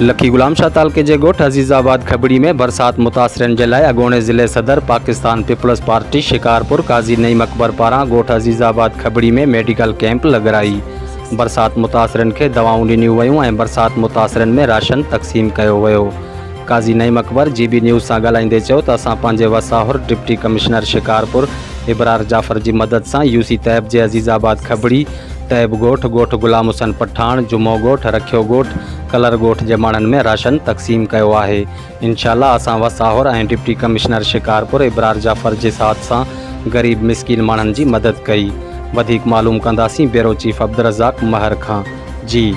لکي غلام شاهه تعلقي جي ڳوٺ عزيز آباد کٻڙي ۾ برسات متاثرين جي لاء اڳوڻي ضلعي صدر پاڪستان پيپلز پارٽي شڪارپور قاضي نعيم اڪبر پاران ڳوٺ عزيز آباد کٻڙي ۾ ميڊيڪل ڪئمپ لڳرائي برسات متاثرين کي دوائون ڏنيون ويون ۽ برسات متاثرين ۾ راشن تقسيم ڪيو ويو قاضي نعيم اڪبر جي بي نيوز سان ڳالهائيندي چيو ته اسان پنهنجي وس آهر ڊپٽي ڪمشنر شڪارپور ابرار جعفر جي مدد سان يو سي طيب جي عزيز آباد کٻڙي طيب ڳوٺ، ڳوٺ غلام حسين پٺاڻ، جمعو ڳوٺ، رکيو ڳوٺ، ڪلر ڳوٺ جي ماڻهن ۾ راشن تقسيم ڪيو آهي. انشاء الله اسان وس آهر ۽ ڊپٽي ڪمشنر شڪارپور ابرار جعفر جي ساٿ سان غريب مسڪين ماڻهن جي مدد ڪئي. وڌيڪ معلوم ڪنداسين بيورو چيف عبدالرزاق مهر کان. جي.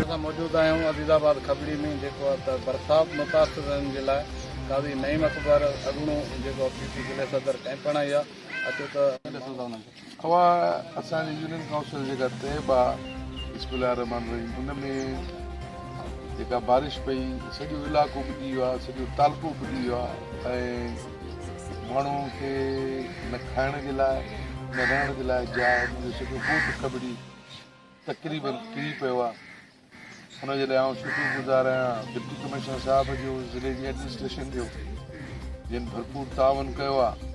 اسان موجود آهيون عزيز آباد کٻڙي ۾ جيڪو آهي ته برسات متاثرن جي لاء قاضي نعيم اڪبر اڳوڻو جيڪو پي پي ضلعي صدر ڪئمپ هڻائي آهي اچو ته ڏسون ٿا انهن کي. اوهان اسان جي يونين ڪائونسل جيڪا طيب آ بسم الله الرحمٰن الرحيم ان ۾ جيڪا بارش پئي سڄو علائقو ٻڏي ويو آ سڄو تعلقو ٻڏي ويو آ ۽ ماڻهو کي نه کائڻ جي لاء نه رهڻ جي لاء جاء منهنجو سڄو ڳوٺ کٻڙي تقريبن ڪري پيو آ ان جي لاء آئون شڪر گذار آهيان ڊپٽي ڪمشنر صاحب جو ضلعي جي ايڊمنسٽريشن جو جن ڀرپور تعاون ڪيو آهي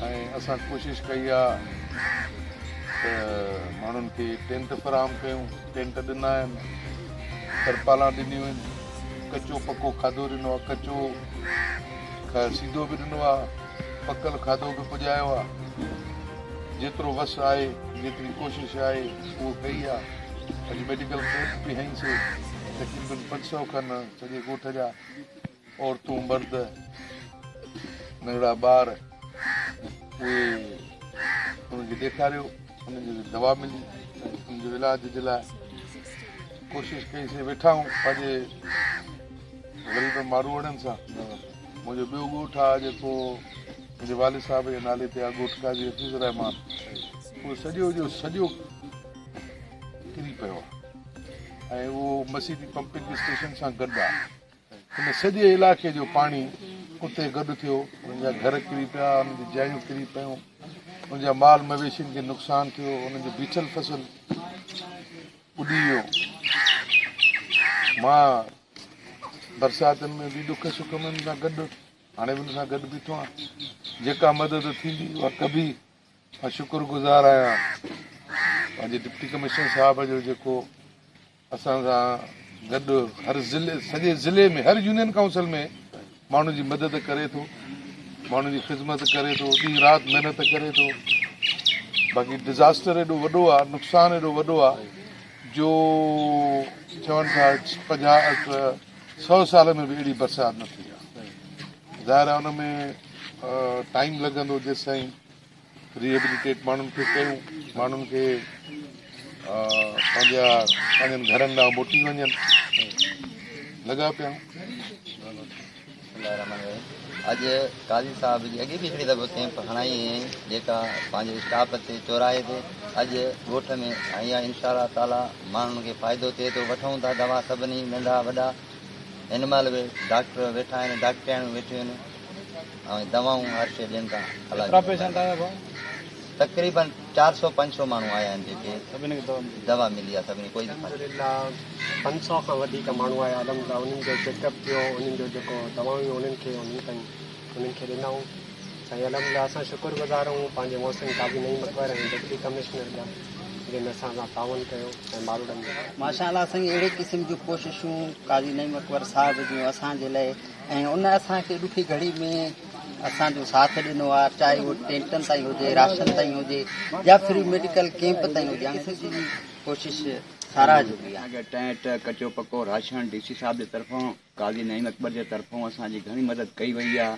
۽ اسان ڪوشش ڪئي آهي ته ماڻهن کي ٽينٽ فراهم ڪيون ٽينٽ ڏنا آهن ترپالان ڏنيون آهن ڪچو پڪو کاڌو ڏنو آهي ڪچو سيڌو به ڏنو آهي پڪل کاڌو به پڄايو آهي جيترو وس آهي جيتري ڪوشش آهي اهو ڪئي آهي اڄ ميڊيڪل ڪيمپ به هنئي سي تقريبن 500 کن سڄي ڳوٺ جا عورتون مرد ننڍڙا ٻار اهي انهن کي ڏيکاريو انهن جي دوا ملي انهن جو علاج جي لاء ڪوشش ڪئي سي ويٺا آهيون پنهنجي غريب ماروئڙن سان منهنجو ٻيو ڳوٺ آهي جيڪو منهنجي والد صاحب جي نالي تي آهي ڳوٺ قاضي حفيظ الرحمان اهو سڄو جو سڄو ڪري پيو آهي ۽ اهو مسيدي پمپنگ اسٽيشن سان گڏ آهي. ان سڄي علائقي جو پاڻي اتي گڏ ٿيو، انهن جا گهر ڪري پيا، انهن جون جايون ڪري پيون، انهن جا مال مويشين کي نقصان ٿيو، انهن جو بيٺل فصل ٻڏي ويو. مان برساتن ۾ به ڏک سک ۾ انهن سان گڏ هاڻي به انهن سان گڏ بيٺو آهيان. جيڪا مدد ٿيندي اها ڪبي. مان شڪر گذار آهيان پنهنجي ڊپٽي ڪمشنر صاحب جو جيڪو اسان سان گڏ هر ضلعي سڄي ضلعي ۾ هر يونين ڪائونسل ۾ ماڻهن جي مدد ڪري ٿو ماڻهن جي خدمت ڪري ٿو ڏينهن رات محنت ڪري ٿو باقي ڊزاسٽر ايڏو وڏو آهي نقصان ايڏو وڏو آهي جو چون ٿا 50 سو سال ۾ به اهڙي برسات نه ٿي آهي ظاهر آهي ان ۾ ٽائيم لڳندو جيستائين ريهيبليٽيٽ ماڻهن کي ڪيون ماڻهن کي پنهنجا پنهنجن گهرن ڏانهن موٽي وڃن لڳا پيا اڄ قاضي صاحب جي اڳي به هڪڙي دفعو ڪئمپ هڻائي هئائين جيڪا پنهنجي اسٽاپ تي چوراهي تي اڄ ڳوٺ ۾ هنئي آهي انشاء الله تعالي ماڻهن کي فائدو ٿئي ٿو وٺون ٿا دوا سڀني ننڍا وڏا هن مهل به ڊاڪٽر ويٺا آهن ڊاڪٽرياڻيون ويٺيون آهن ۽ دوائون هر شيء ڏين ٿا الله ڪيترا پيشنٽ آيا ڀاء؟ تقريبن 400 500 ماڻهو آيا آهن جيڪي سڀني کي دوا ملي دوا ملي آهي سڀني ڪوئي به خالي الحمدلله 500 کان وڌيڪ ماڻهو آيا الحمدلله انهن جو چيڪ اپ ٿيو انهن جو جيڪو دوائون هيون انهن کي انهن تائين انهن کي ڏنائون سائين الحمدلله اسان شڪر گذار آهيون پنهنجي محسن قاضي نعيم اڪبر ۽ ڊپٽي ڪمشنر جا جن اسان سان تعاون ڪيو ۽ ماروئڙن جو. ماشاء الله سائين اهڙي قسم جون ڪوششون قاضي نعيم اڪبر صاحب جون اسان جي لاء ۽ ان اسان کي ڏکي گهڙي ۾ اسان جو ساٿ ڏنو آهي چاهي اهو ٽينٽن تائين هجي راشن تائين هجي يا فري ميڊيڪل ڪيمپ تائين هجي هاڻي سڄي جي ڪوشش ساراهه جوڳي آهي. اسان کي ٽينٽ، ڪچو پڪو راشن ڊي سي صاحب جي طرفان قاضي نعيم اڪبر جي طرفون اسان جي گهڻي مدد ڪئي وئي آ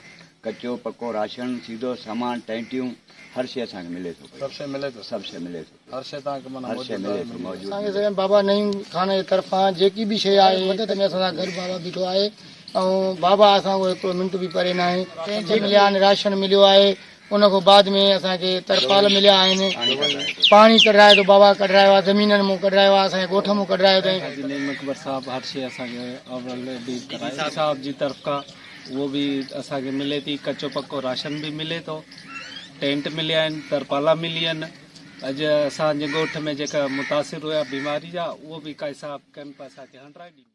ڪچو پڪو راشن سيڌو سامان ٽينٽيون هر شي اسان کي ملي ٿو پئي سڀ شي ملي ٿو سڀ شي ملي ٿو هر شي توهان کي معنيٰ هر شي موجود ملي آهي ٿو موجود اسان کي سائين بابا نعيم خان جي طرفان جيڪي به شي آهي مدد ۾ اسان سان گڏ بابا بيٺو آهي ۽ بابا اسان کان هڪڙو منٽ به پري ناهي ٽينٽ مليا آهن راشن مليو آهي ان کان بعد ۾ اسان کي ترپال مليا آهن پاڻي ڪڍرايو ته بابا ڪڍرايو آهي زمينن مون ڪڍرايو آهي اسان جي ڳوٺ مون ڪڍرايو اٿائين. قاضي نعيم اڪبر صاحب هر شي اسان کي اولريڊي ڪرائي صاحب جي طرف کان اهو به اسان کي ملي ٿي ڪچو پڪو راشن به ملي ٿو ٽينٽ مليا آهن ترپالا ملي آهن اڄ اسان جي ڳوٺ ۾ جيڪا متاثر هيا بيماري جا اهو به قاضي صاحب ڪئمپ اسان کي هڻرائي ڏني.